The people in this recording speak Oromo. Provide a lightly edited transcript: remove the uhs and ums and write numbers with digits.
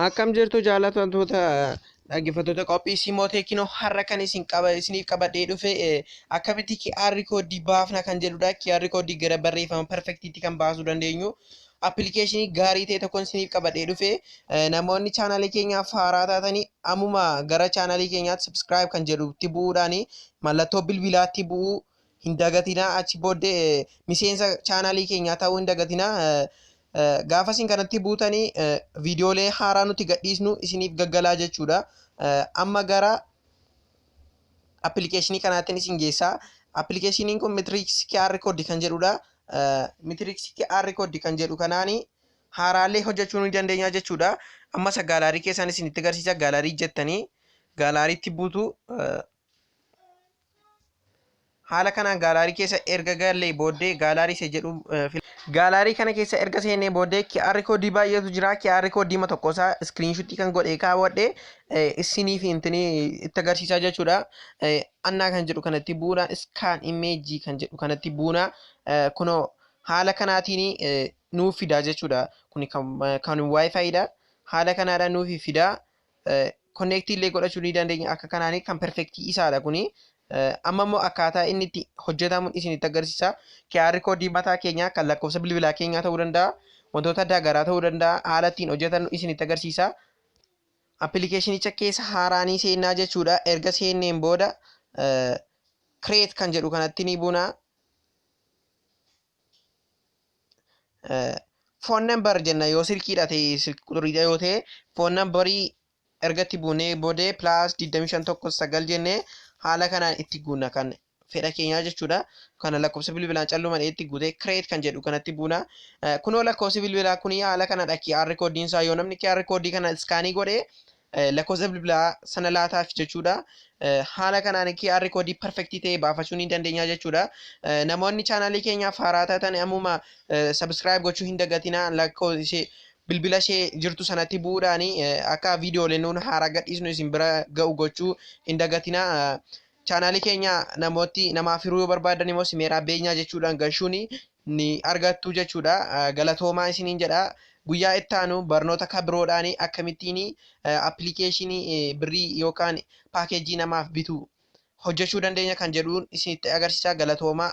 Akkam jirtu jaallatamtoota dhaggeeffattoota qophii Simoo Teekinoo? Har'a kan isin qaba isiniif qabadhee dhufe akkamitti QR koodii baafna kan jedhudha. QR koodii gara barreeffama perfektiitti kan baasuu dandeenyu appilikeeshinii gaarii ta'e tokkoon isiniif qabadhee dhufe. Namoonni chaanaalii keenyaaf haaraa taatanii ammuma gara chaanaalii keenyaatti subscribe kan jedhutti bu'uudhaan mallattoo bilbilaatti bu'uu hin dagatinaa. Achi booddee miseensa chaanaalii keenyaa ta'uu hin dagatinaa. Gaafa isin kanatti buutanii viidiyoolee haaraa nuti gadhiisnu isiniif gaggalaa jechuudha. Amma gara appilikeeshinii kanaatti isin geessaa. Appilikeeshiniin kun Matrix QR code kan jedhudha. Matrix QR code kan jedhu kanaani haaraalee hojjechuu ni dandeenya jechuudha. Amma isa gaalaarii keessaan isinitti agarsiisa. Gaalaarii jettanii gaalaariitti buutu. Haala kanaan gaalaarii keessa erga gallee booddee gaalaarii isa jedhu, gaalaarii kana keessa erga seennee booddee QR koodii baay'eetu jira. QR koodii ma tokko isaa screenshotii kan godhee kaawwadhe isiniif intini itti agarsiisaa jechuudha. Annaa kan jedhu kanatti bu'uudhaan scan image kan jedhu kanatti buuna. Kunoo haala kanaatiin nuuf fidaa jechuudha. Kuni kan wifi dha. Haala kanaadhaan nuuf fidaa. Connect illee godhachuu ni dandeenya akka kanaanii kan perfektii isaadha kuni. Amma immoo akkaataa inni itti hojjetamu isinitti agarsiisa. QR koodii mataa keenyaa kan lakkoofsa bilbilaa keenyaa ta'uu danda'a. Wantoota adda garaa ta'uu danda'a. Haala ittiin hojjetan isinitti agarsiisa. Appilikeeshinicha keessa haaraanii seennaa jechuudha. Erga seenneen booda create kan jedhu kanatti ni buuna. Phone number jenna yoo silkiidha ta'e, silkii quturiidha yoo ta'e, phone numberii erga itti buunee boodee plus 25 1 9 jennee haala kanaan itti guunna kan fedha keenyaa jechuudha. Kana lakkoofsa bilbilaan calluma itti guutee create kan jedhu kanatti buuna. Kunoo lakkoofsi bilbilaa kuni haala kanadha. QR koodiin isaa yoo namni QR koodii kana iskaanii godhee lakkoofsa bilbilaa sana laataaf jechuudha. Haala kanaan QR koodii perfektii ta'e baafachuu ni dandeenya jechuudha. Namoonni chaanaalii keenyaaf haaraa taatan ammuma subscribe gochuu hin dagatinaa. Lakkoofsa bilbila ishee jirtu sanatti bu'uudhaan akka viidiyooleen nuun haaraa gadhiisnu isin bira ga'u gochuu hin dagatinaa. Chaanaalii keenya namooti namaaf hiruu yoo barbaadan immoo Simeeraa Beenyaa jechuudhaan gashuun ni argattu jechuudha. Galatoomaa isiniin jedha. Guyyaa itti aanu barnoota kan biroodhaan akkamittiin appilikeeshinii birrii yookaan paakeejii namaaf bitu hojjechuu dandeenya kan jedhuun isinitti agarsiisa. Galatoomaa.